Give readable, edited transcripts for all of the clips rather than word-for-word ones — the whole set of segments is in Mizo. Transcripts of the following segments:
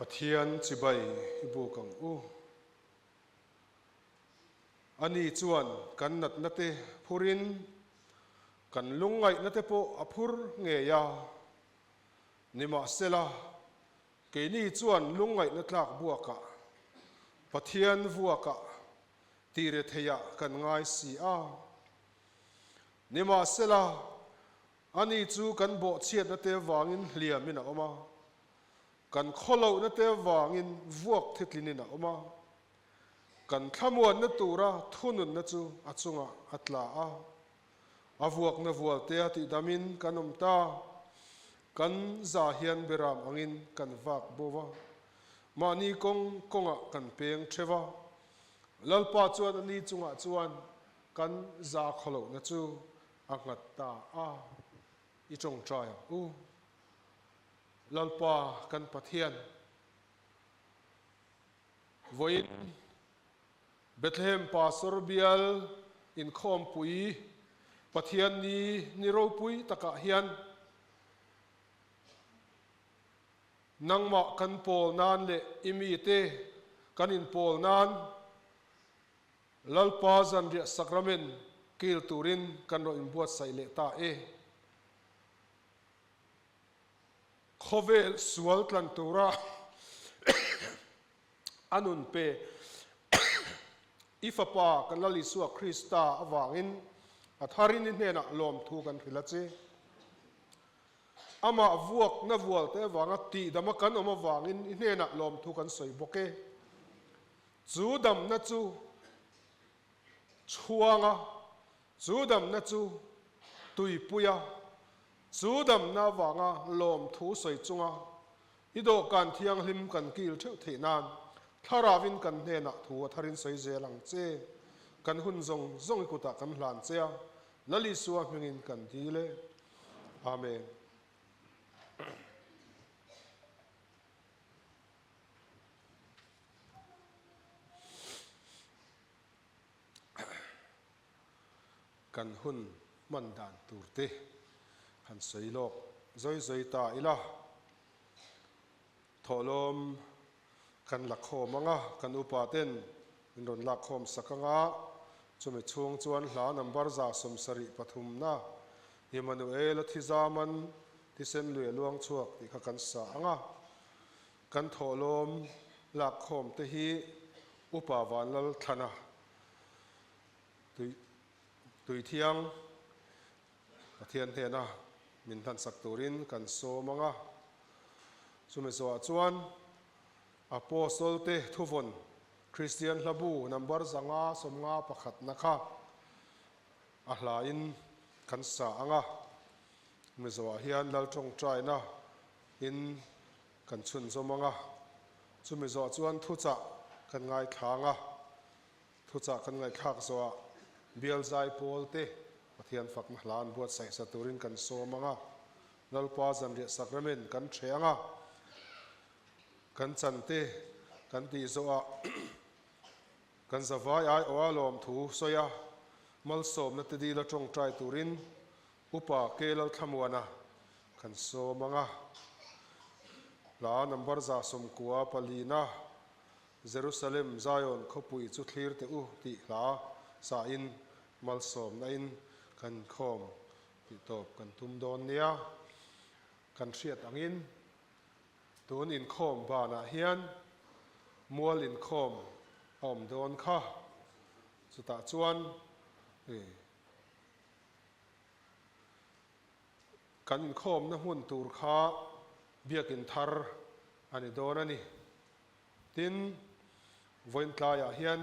Pathian chibai i buk ang u. Ani chuan kan natna te phurin kan lungngaihna te pawh a phur ngei a. Nimahsela, keini chuan lungngaihna tlak buakah, Pathian vuakah tire theiah kan ngai si a. Nimahsela, ani chu kan bawhchhiatna te vangin hliamin a awm a, kan khawlohna te vangin vuak thitlinin a awm a, kan thlamuanna tura thununna chu a chungah a tla a. A vuakna vualtea tihdamin kan awm ta. Kan za hian beram angin kan vak bo va, mahni kawng kawngah kan peng theuh a. Lalpa chuan ani chungah chuan kan za khawlohna chu a nghat ta a. I tawngtai ang u. Lalpa kan Pathian, vawiin Bethlehem Pastor bial inkhawmpui Pathian ni ni ropui takah hian nangmah kan pawl nan leh i mite kan inpawl nan Lalpa zanriah sakramen kil turin kan rawn inbuatsaih leh ta e. Khawvel sual tlan tura A nun pe. I Fapa kan Lal Isua Krista avangin a tharin i hnenah lawmthu kan hrilh a che. Amah vuakna vualte avanga tihdama kan awm avangin i hnenah lawmthu kan sawi bawk e. Chu damna chu chhuanga, chu damna chu tuipuia, chu damna avanga lawmthu sawi chunga I dawhkan thianghlim kan kil theuh theih nan Thlaravin kan hnenah thu a tharin sawi zel ang che. Kan hun zawng zawng i kutah kan hlan che a, Lal Isua hmingin kan dil e. Amen. Kan hun hman dan tur te han sawi lawk zawi zawi ta ila, thawhlawm kan la khawm ang a, kan upa ten min rawn lak khawm sak ang a, chumi chhung chuan hla number 73 na Immanuel a thi zaman thisen lui a luang chhuak tih kha kan sa ang a, kan thawhlawm lak khawm te hi Upa Vanlalthlana Tui tui thiang Pathian hnena min hlansak turin kan sawm ang a. Chumi zawhah chuan Apostle te thuvawn Kristian hlabu number 551 na kha a hlain kan sa ang a. Chumi zawhah hian Lal tawngtaina in kan chhunzawm ang a. Chumi zawhah chuan thuchah kan ngaithla ang a. Thuchah kan ngaihthlak zawhah bial zai pawl te Pathian fakna hla an buatsaih sa turin kan sawm ang a, Lalpa zanriah sakramen kan ṭhe ang a, kan chan te kan tih zawhah kan zavai aiawha lawmthu sawi a, malsawmna te dila ṭawngṭai turin Upa Ke Lalthlamuana kan sawm ang a, hla number 94 na Jerusalem, Zion khawpui chu thlir teh u tih hla sahin malsawmna in kan inkhawm tih tawp kan tum dawn nia. Kan hriat angin tun inkhawm banah hian mual inkhawm a awm dawn kha. Chutah chuan kan inkhawmna hmun tur kha biakin thar a ni dawn a ni. Tin, vawiin tlaiah hian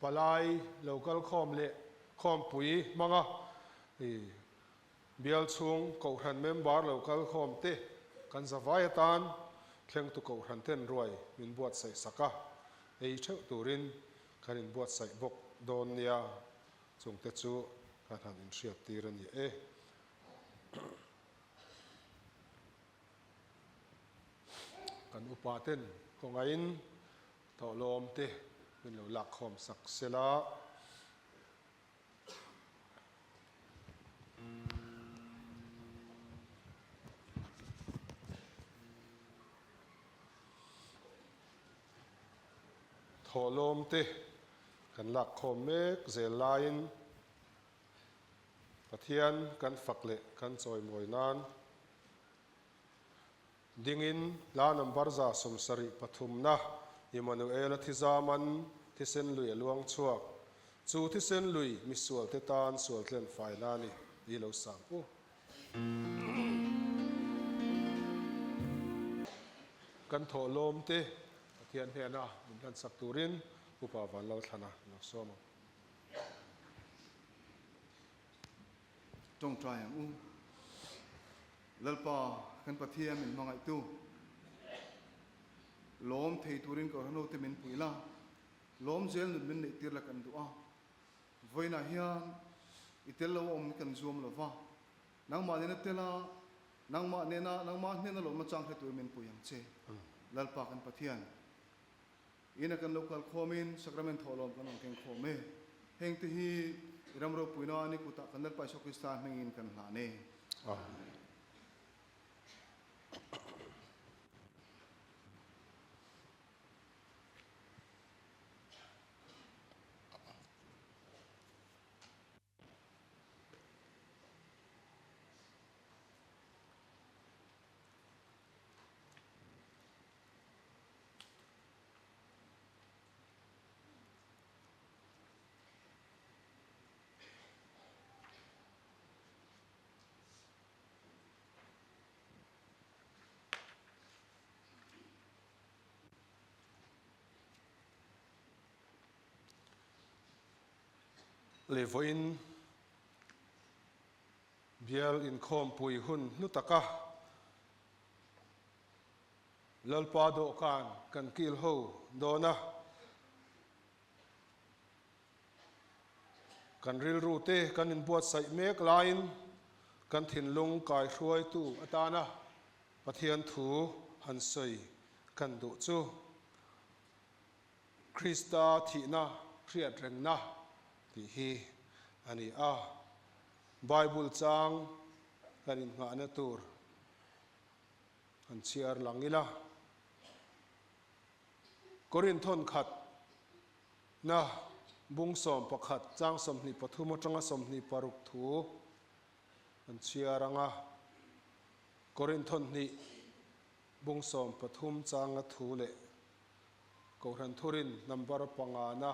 palai lo kal khawm leh khawmpui hmanga bial chhung Kohhran member lo kal khawm te kan zavai atan thlengtu Kohhran ten ruai min buatsaih sak a, ei theuh turin kan inbuatsaih bawk dawn nia, chungte chu kan han inhriattir a ni e. Kan upa ten kawngaiin thawhlawm te min lo lak khawm sak sela. Thawhlawm te kan lak khawm mek zel laiin Pathian kan fak leh kan chawimawi nan dingin hla number 73na Immanuela thizaman thisen lui a luang chhuak. Chu thisen lui misualte tan sualtlen faina a ni i lo sang u. Kan thawhlawm te Pathian hnena min hlansak turin Upa Vanlalthlana lo sawm ang. Tawngtai ang u. Lalpa kan Pathian min hmangaihtu, lawm thei turin Kohhranhote min puih la, lawm zel nun min neih tir la kan duh a. Vawiinah hian i tel lo a awm kan zuam lo va, nangmah nena tela, nangmah nena, nangmah hnena lawmna chang hre turin min pui ang che. Lalpa kan Pathian. Ina kan lo kal khawmin Sacrament thawhlawm kan rawn keng khawm e. Hengte hi i ram ropuina ni kutah kan Lalpa Isua Krista hmingin kan hlan e. Amen. Leh vawiin bial inkhawmpui hun hlu taka Lalpa dawhkan kan kil ho dawn a, kan rilru te kan inbuatsaih mek laiin kan thinlung kaihruaitu atana Pathian thu han sawi kan duh chu Krista thihna hriat rengna tih hi a ni a. Bible chang kan innghahna tur An chhiar lang ila. Korinthon khat na bung 11 chang 23 atanga 26 thu an chhiar ang a. Korinthon hnih bung 13 changa thu leh Kohhran thurin number panga na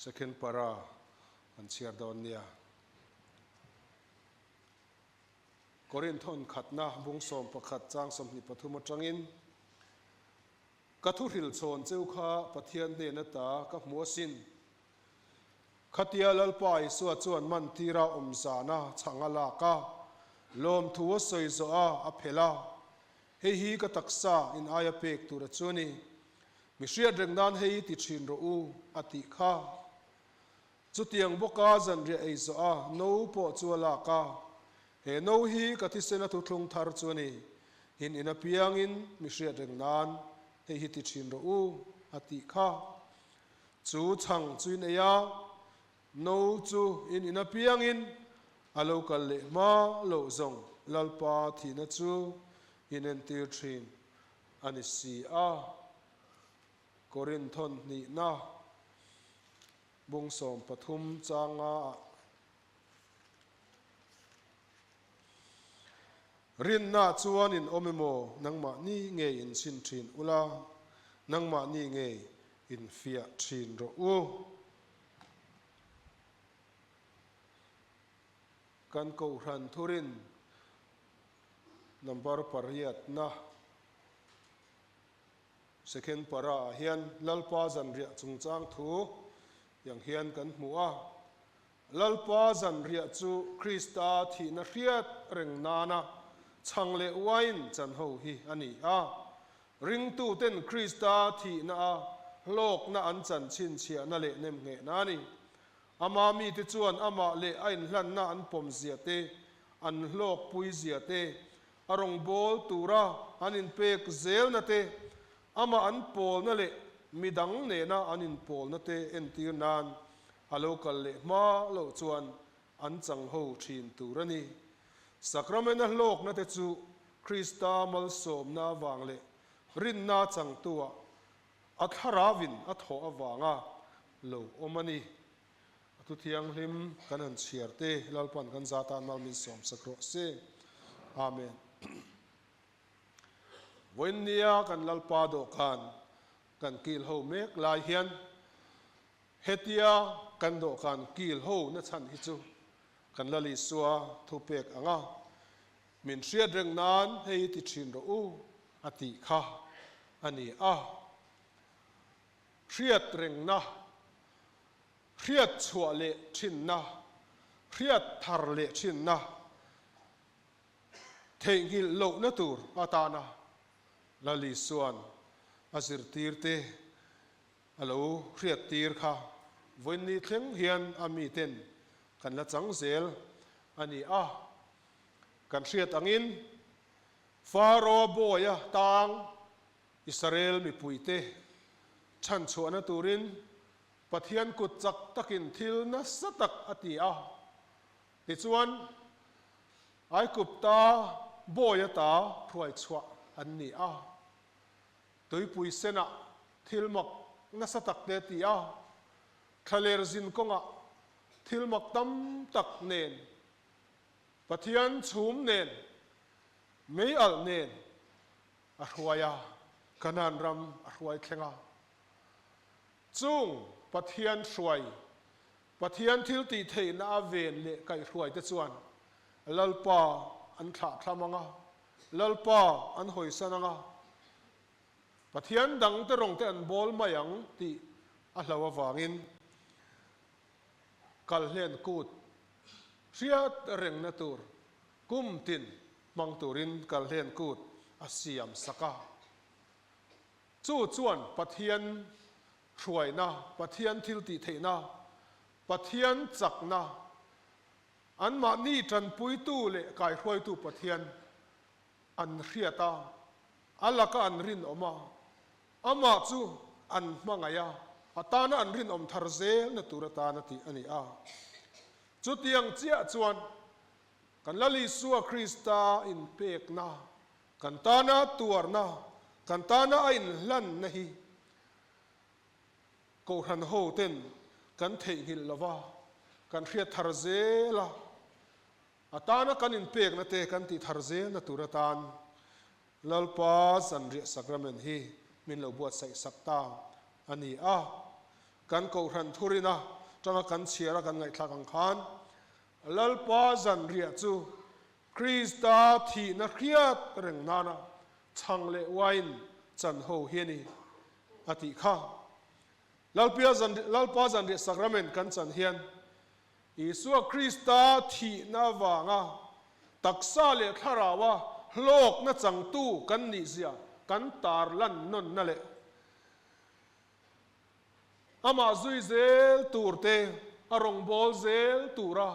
second para an chhiar dawn nia. Korinthon khatna bung 11 chang 23 atangin, Ka thuhril chhawn cheu kha Pathian hnen ata ka hmu asin. Khatia Lalpa Isua chuan man tira awm zana chhang a lak a, lawmthu a sawi zawh a, a phelh a. Hei hi ka taksa in aia pek tur a chu ni. Mi hriat reng nan hei ti thin rawh u, a tih kha. Chutiang bawka zanriah ei zawh a, no pawh chu a lak a. He no hi ka thisen a thuthlung thar chu a ni. In in apiangin mi hriat reng nan hei hi ti thin rawh u, a tih kha. Chu chhang chu in ei a, no chu in in apiangin a lo kal leh hma loh zawng Lalpa thihna chu in entir thin a ni si a. Korinthon hnihna bung 13 changa ah Rinna chuan in awm emaw nangmahni ngei in chhin thin ula, nangmahni ngei in fiah thin rawh u. Kan Kohhran thurin number pariatna. Second para ah hian Lalpa zanriah chungchang thu tiang hian kan hmu a, Lalpa zanriah chu Krista thihna hriat reng nana chhang leh wine chan ho hi a ni a. Ringtuten Krista thihna a hlawkna an chan chhinchhiahna leh nemnghehna a ni. Ama mite chuan amah leh a inhlanna an pawmzia te, an hlawkpuizia te, A rawngbâwl tura an inpêk zêlna te, amah an pâwlna leh mi dang nêna an inpâwlna te entîr nân a lo kal leh hma loh chuan an chang ho ṭhîn tûr a ni. Sacrament-a hlâwkna te chu Krista malsâwmna avâng leh rinna changtua. A thlarauin a thawh avanga lo awm a ni. A thu thianghlim kan han chhiar te Lalpan kan za tan mal min sawm sak rawh se. Amen. Vawiinnia kan Lalpa dawhkan kan kil ho mek lai hian hetia kan dawhkan kil ho na chhan hi chu kan Lal Isua thupek anga min hriat reng nan hei ti thin rawh u a tih kha a ni a. Hriat rengna, hriat chhuah leh thinna, hriat thar leh thinna, theihnghilh lohna tur atana Lal Isua'n a zirtirte a lo hriattir kha vawiinni thleng hian a miten kan la chang zel a ni a. Kan hriat angin Faro bawia tang Israel mipuite chhanchhuahna turin Pathian kut chak takin thil nasa tak a ti a. Tichuan, Aigupta bawi ata hruaichhuah an ni a. Tuipui senah thil mak nasa tak te a ti a. Thlaler zin kawngah thil mak tam tak nen, Pathian chhum nen, mei alh nen, a hruai a, Kanaan ram a hruai thleng a. Chung Pathian hruai, Pathian thil tih theihna a ven leh kaihhruai te chuan Lalpa an thlah thlam ang a, Lalpa an hawisan ang a, Pathian dang te rawng te an bawl mai ang tih a hlo avangin Kalhlen kut hriat rengna tur kum tin hmang turin Kalhlen kut a siam sak a. Chu chuan Pathian hruaina, Pathian thil tih theihna, Pathian chakna, anmahni tanpuitu leh kaihruaitu Pathian an hriat a, a laka an rinawm a, Amah chu an hmangaih a, a tana an rinawm thar zelna tur atana tih a ni a. Chutiang chiah chuan kan Lal Isua Krista inpekna, kan tana tuarna, kan tana a inhlanna hi Kohhran hoten kan theihnghilh lova, kan hriat thar zel a, a tana kan inpekna te kan tih thar zelna tur atan Lalpa zanriah sacrament hi min lo buatsaih sak ta a ni a. Kan Kohhran thurina tanga kan chhiar a kan ngaihthlak ang khan Lalpa zanriah chu Krista thihna hriat reng nana chhang leh wine chan ho hi a ni a tih kha. Lalpia Lalpa zanriah sacrament kan chan hian Isua Krista thihna avanga taksa leh thlaraua hlawkna changtu kan nihzia kan tar lan nawnna leh amah zui zel turte a rawngbâwl zel tura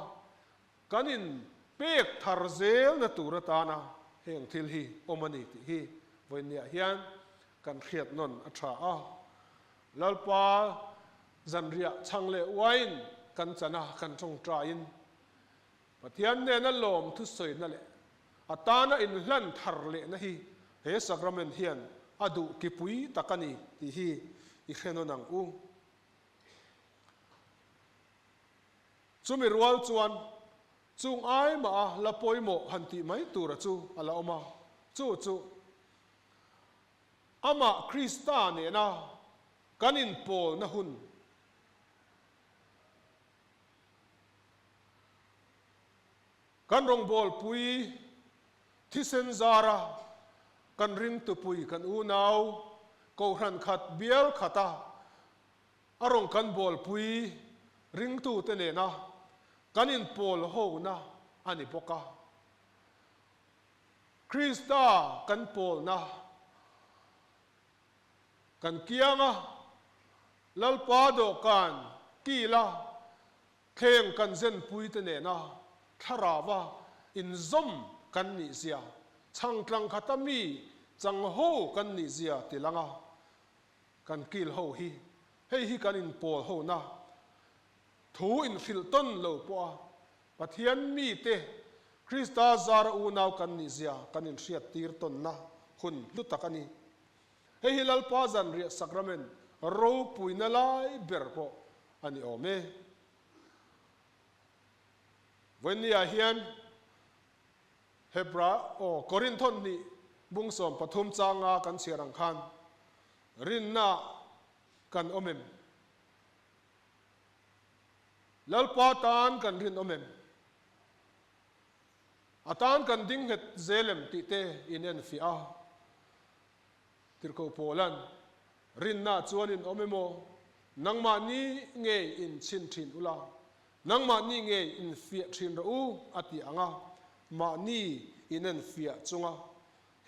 kan inpek thar zelna tur atana heng thil hi awm a ni tih hi vawiinniah hian kan hriat nawn a tha a. Lalpa Zanriah chhang leh uain kan chan a, kan tawngtaiin Pathian nena lawm thusawina leh a tana inhlan thar lehna hi he sacrament hian a duh kipui tak a ni tih hi i hre nawn ang u. Chumi rual chuan chung ai mah a la pawimawh han tih mai tura chu a la awm a, chu chu amah Krista nena Kan inpawlna hun kan rawngbawlpui thisen zara kan ringtupui kan unau Kohhran khat bial khata a rawn kan bawlpui ringtute nena kan inpawl hona a ni bawk a. Krista kan pawlna Kan kiang a, Lalpa dawhkan kila thleng kan zenpui te nena thlarauva inzawm kan nih zia, chhangtlang khata mi chang ho kan nih zia ti lang a, kan kil ho hi, hei hi kan inpawl hona thu inhrilh tawn lo pawh a, Pathian mite Krista zara unau kan nih zia kan inhriattir tawnna hun hlu tak a ni. Hei hi Lalpa zanriah sakramen ropuina lai ber pawh a ni awm e. Vawiinniah hian Hebra aw Korinthon hnih bung 13 changa kan chhiar ang khan rinna kan awm em? Lalpa tan kan rinawm em? A tan kan ding nghet zel em tih te in enfiah a. Tirhkoh Paula'n, Rinna chuan in awm emaw, nangmahni ngei in chhin thin ula, nangmahni ngei in fiah thin rawh u a ti ang a, mahni in enfiah chunga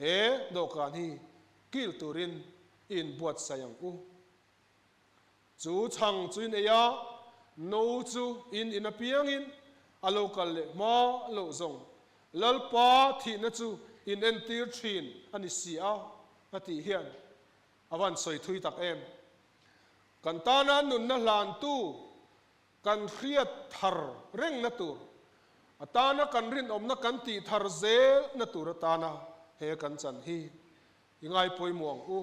he dawhkan hi kil turin i inbuatsaih ang u. Chu chhang chu in ei a, no chu in in apiangin a lo kal leh hma loh zawng Lalpa thihna chu in entir thin a ni si a, a tih hian a van sawi thui tak em. Kan tana nunna hlantu kan hriat thar rengna tur, a tana kan rinawmna kan tih thar zelna tur atana he kan chan hi i ngai pawimawh ang u.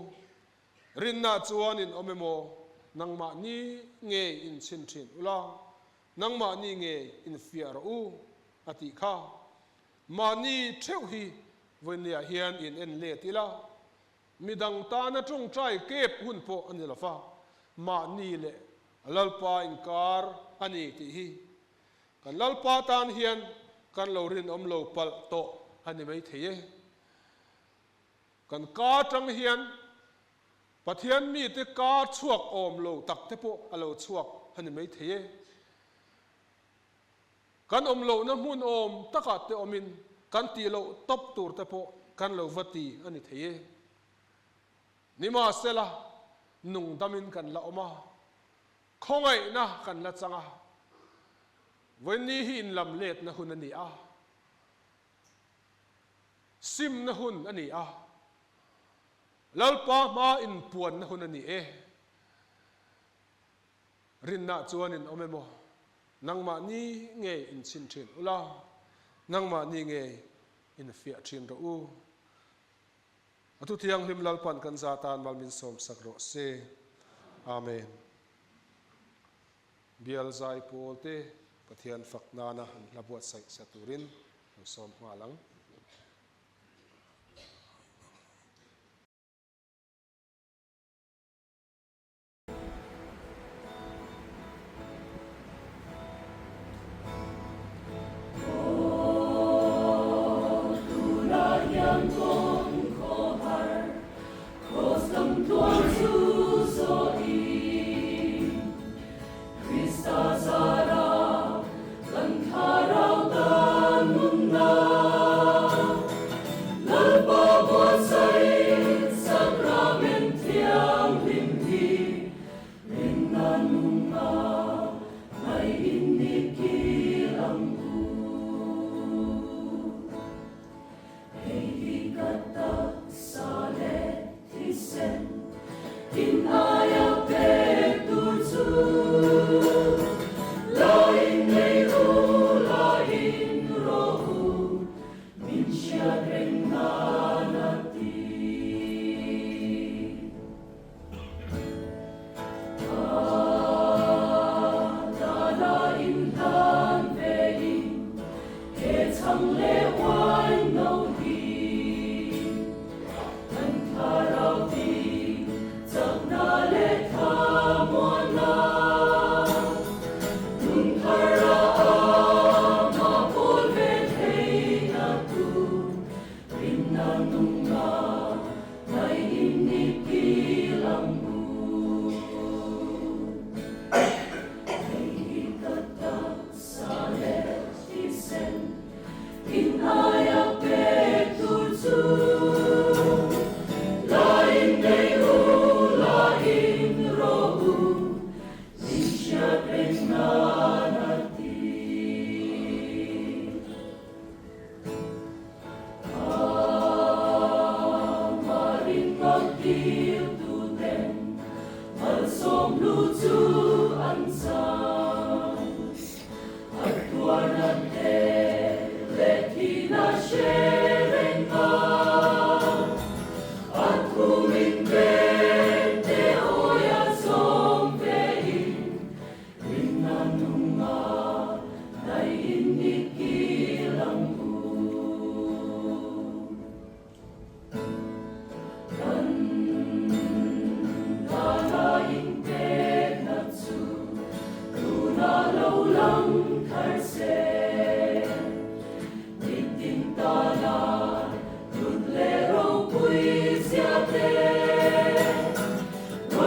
Rinna chuan in awm emaw, nangmahni ngei in chhin thin ula, nangmahni ngei in fiah rawh u, a tih kha. Mahni theuh hi vawiinniah hian in en let ila, midang tana tawngtai kep hun pawh a ni lo va, mahni leh Lalpa inkar a ni tih hi kan Lalpa tan hian kan lo rinawm lo palh tawh a ni maithei e. Kan ka atang hian Pathian mite ka chhuak awm lo tak te pawh a lo chhuak a ni maithei e. Kan awm lohna hmun awm takah te awmin kan tih loh tawp tur te pawh kan lo va ti a ni thei e. Nimahsela, nungdamin kan la awm a, khawngaihna kan la chang a, vawiinni hi inlam letna hun a ni a. Simna hun a ni a, Lalpa hma inpuanna hun a ni e. Rinna chuan in awm emaw, nangmahni ngei inchhin thin ula, nangmahni ngei infiah thin rawh u. A thu thianghlim Lalpan kan za tan mal min sawmsak rawh se. Amen. Bial zai pawl te Pathian fak nana an hla buatsaih sa turin lo sawm nghal ang. Hei hi ka taksa leh thisen in aia pek tur chu la in nei u, la in rawh u, min hriat reng nan a ti.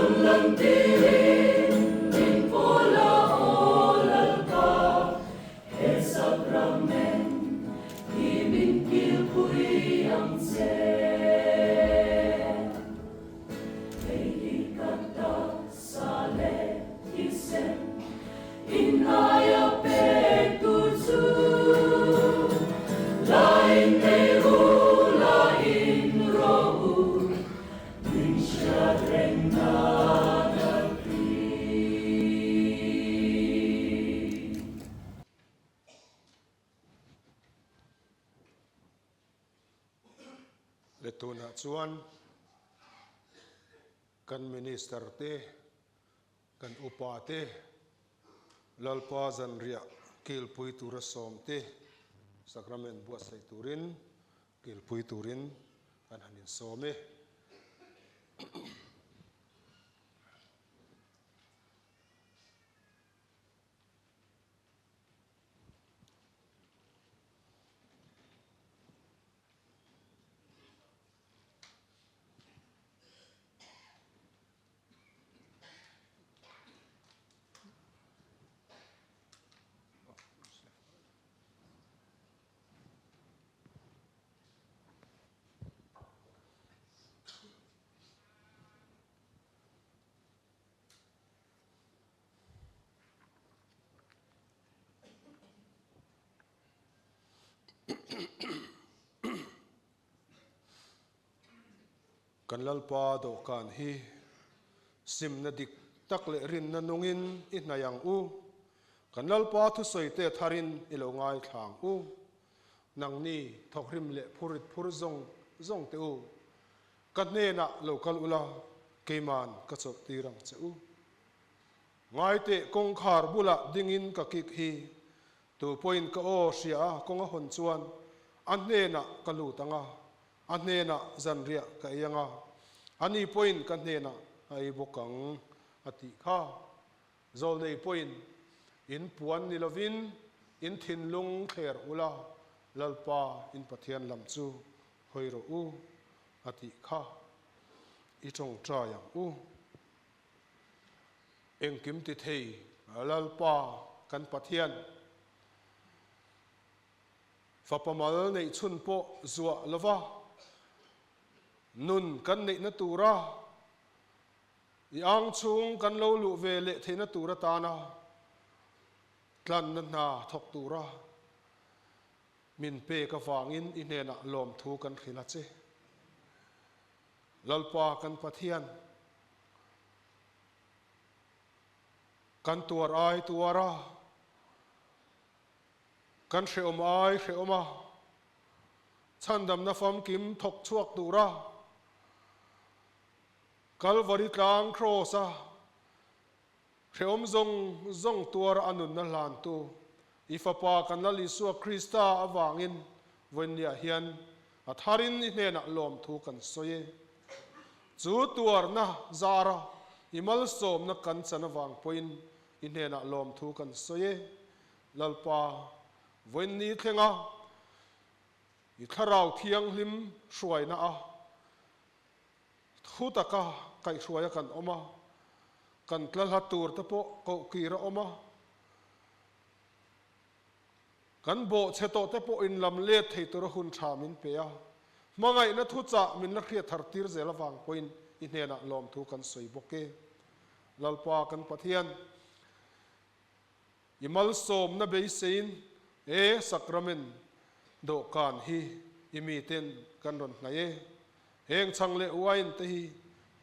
Rawn lan tirin min pawl a aw Lalpa, he sacrament hi min kilpui ang che. Hei hi ka taksa leh thisen in aia pek tur chu la in nei u, la in rawh u. Min hriat reng nan a ti. Le tunah chuan kan Minister te, kan upa te, Lalpa zanriah kilpui tura sawm te, Sacrament buatsaih turin Kilpui turin kan han insawm e. Kan Lalpa dawhkan hi simna dik tak leh rinna nungin i hnaih ang u. Kan Lalpa thusawite tharin i lo ngaithla ang u. Nangni thawkrim leh phurit phur zawng zawng teh u. Ka hnenah lo kal ula, keiman ka chawlh tir ang che u. Ngaiteh kawngkhar bulah dingin ka kik hi, tu pawhin ka aw hria a kawng a hawn chuan a hnenah ka lut ang a, a hnenah zanriah ka ei ang a, ani pawhin ka hnenah a ei bawk ang, a tih kha. Zawlnei pawhin in puan ni lovin in thinlung thler ula, Lalpa in Pathian lam chu hawi rawh u, a tih kha i tawngtai ang u. Engkim ti thei Lalpa kan Pathian, fapa mal neih chhun pawh zuah lova nun kan neihna tura I ang chhung kan lo luh ve leh theihna tur atana tlanna hna thawk tura min pek avangin i hnenah lawmthu kan hrilh a che. Lalpa kan Pathian, kan tuar ai tuar a, kan hrehawm ai hrehawm a, chhandamna famkim thawk chhuak tura Kalvari tlang Kraws a hrehawm zawng zawng tuar a nunna hlantu i Fapa kan Lal Isua Krista avangin vawiinniah hian a tharin i hnenah lawmthu kan sawi e. Chu tuarna zara i malsawmna kan chan avang pawhin i hnenah lawmthu kan sawi e. Lalpa, vawiinni thlenga i Thlarau Thianghlim hruaina a Thu taka kaihhruaia kan awm a, kan tla hla tur te pawh koh kir a awm a, kan bawhchhe tawh te pawh inlam let thei tura hun tha min pe a, hmangaihna thuchah min la hriat thar tir zel avang pawhin i hnenah lawmthu kan sawi bawk e. Lalpa kan Pathian, i malsawmna beiseiin he Sacrament dawhkan hi i miten kan rawn hnaih e. Heng chhang leh uain te hi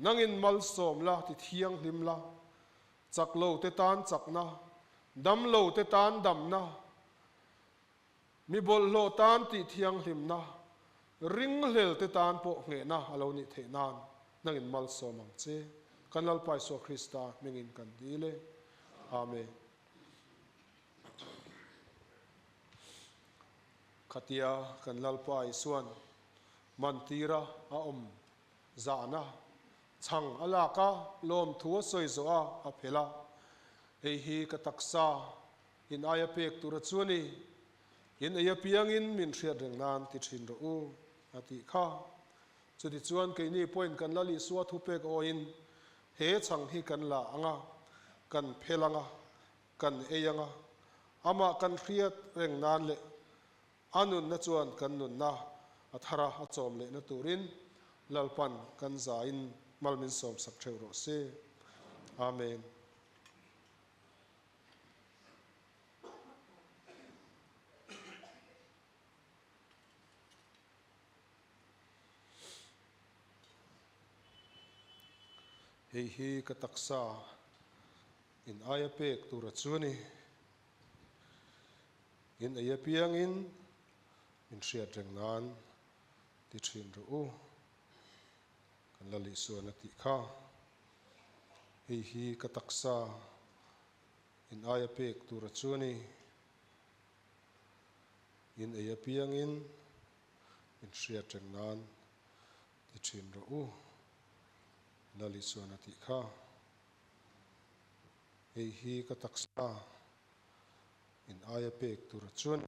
nangin malsawm la ti thianghlim la, chak lo te tan chakna, dam lo te tan damna, mi bawlhhlawh tan tih thianghlimna, ringhlel te tan pawh nghehna a lo nih theih nan nangin malsawm ang che. Kan Lalpa Isua Krista hmingin kan dil e. Amen. Khatia kan Lalpa Isuan mantira a awm zahna chhang a lak a, lawmthu a sawi zawh a, a phelh a. Hei hi ka taksa in aia pek tura chu a ni. In ei apiangin min hriat reng nan ti thin rawh u, a tih kha. Chutichuan keini pawhin kan Lal Isua thupek awiin. He chhang hi kan la ang a, kan phel ang a, kan ei ang a, amah kan hriat reng nan leh a nunna chuan kan nunna a thar a, a chawm lehna turin Lalpan kan zaiin mal min sawmsak theuh rawh se. Amen. Hei hi ka taksa in aia pek tura chu a ni. In ei apiangin min hriat reng nan ti thin rawh u. Kan la lihsuan a tih kha. Hei hi ka taksa in aia pek tura chu a ni. In ei apiangin min hriat reng nan ti thin rawh u, Lali chuan a tih kha. Hei hi ka taksa in aia pek tura chu a ni.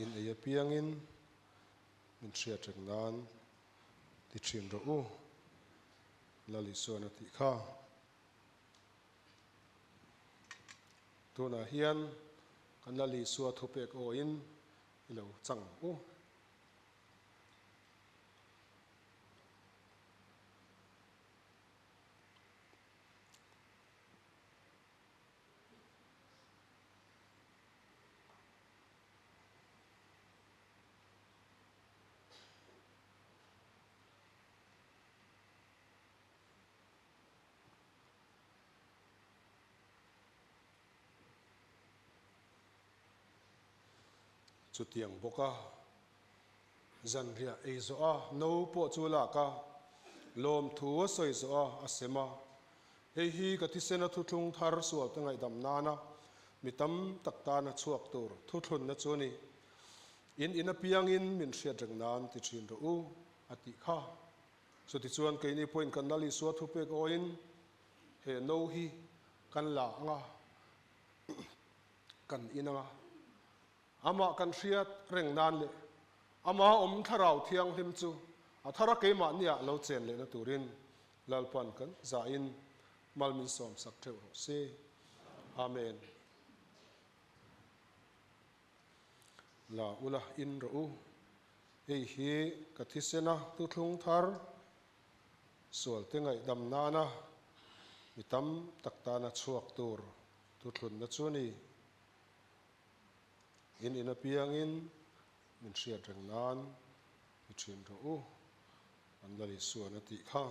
In ei apiangin min hriat reng nan ti thin rawh u, Lali chuan a tih kha. Tunah hian kan Lal Isua thupek awiin i lo chang ang u. Chutiang bawk a, zanriah ei zawh a, no pawh chu lak a, lawmthu a sawi zawh a, a sem a. Hei hi ka thisena thuthlung thar sualte ngaihdam nana mi tam tak tana chhuak tur thuthlunna chu a ni. In in apiangin min hriat reng nan ti thin rawh u, a tih kha. Chutichuan keini pawhin kan Lal Isua thupek awiin he no hi kan la ang a, kan in ang a. Amah kan hriat reng nan leh Ama awm Thlarau Thianghlim chu a thara keimahniah lo chen lehna turin Lalpan kan zahin mal min sawmsak theuh rawh se. Amen. La ula in rawh u. Hei hi ka thisena thuthlung thar sualte ngaihdam nana mi tam tak tana chhuak tur thuthlunna chu a ni. In in apiangin min hriat reng nan ti thin rawh u, an Lal Isuan a tih kha.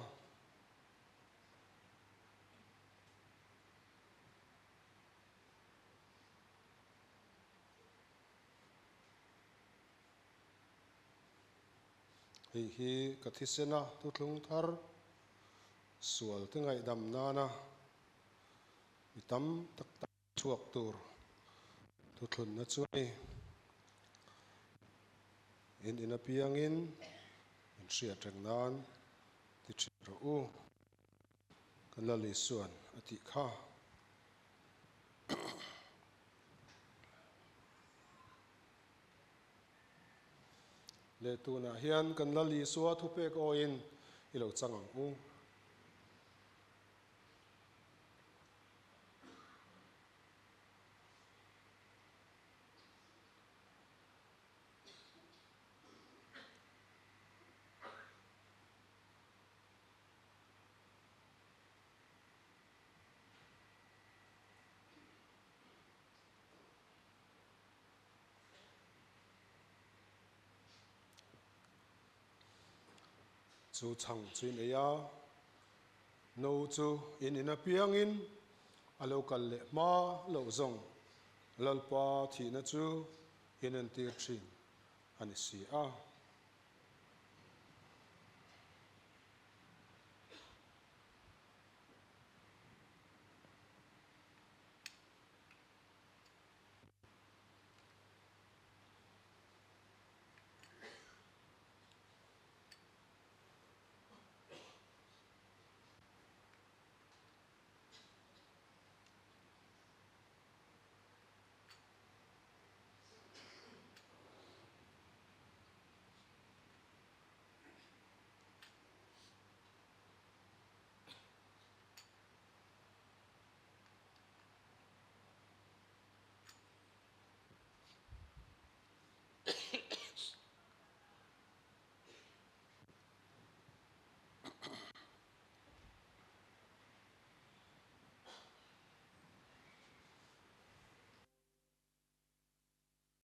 Hei hi ka thisena thuthlung thar sualte ngaihdam nana mi tam tak tak chhuak tur thuthlunna chu a ni. In in apiangin min hriat reng nan ti thin rawh u. Kan Lal Isuan a tih kha. Leh tunah hian kan Lal Isua thupek awiin i lo chang ang u. Chu chhang chu in ei a, no chu in in apiangin a lo kal leh hma loh zawng Lalpa thihna chu in entir thin a ni si a.